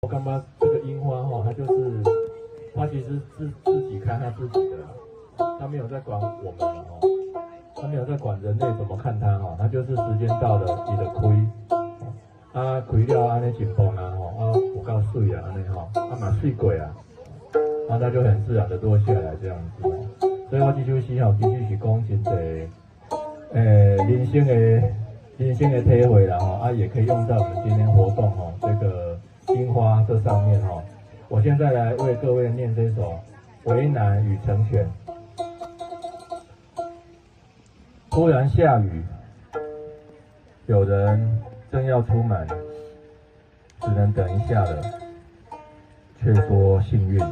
我感覺這個櫻花吼，它就是它其實是自己開它自己的啦，它沒有在管我們哦，它沒有在管人類怎麼看它吼，它就是時間到了，伊就開，啊開了按呢一蹦啊吼，啊有夠媠啊按呢吼，啊嘛媠過啊，啊它就很自然的落下來這樣子哦。所以我這首詩吼，其實是講真濟，人生的體會啦吼，啊也可以用在我們今天活動吼，這個櫻花這上面吼。我現在來為各位念這首《為難與成全》。突然下雨，有人正要出門，只能等一下了，卻說幸運。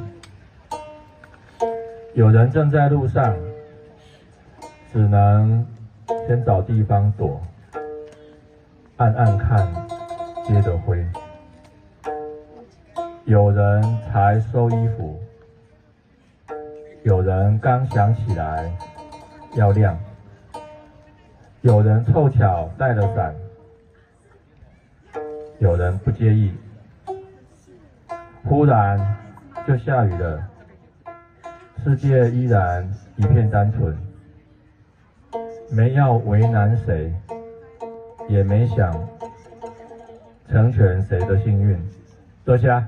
有人正在路上，只能先找地方躲，暗暗看街的灰。有人才收衣服，有人剛想起來要晾，有人湊巧帶了傘，有人不介意。忽然就下雨了，世界依然一片單純，沒要為難誰，也沒想成全誰的幸運。多謝。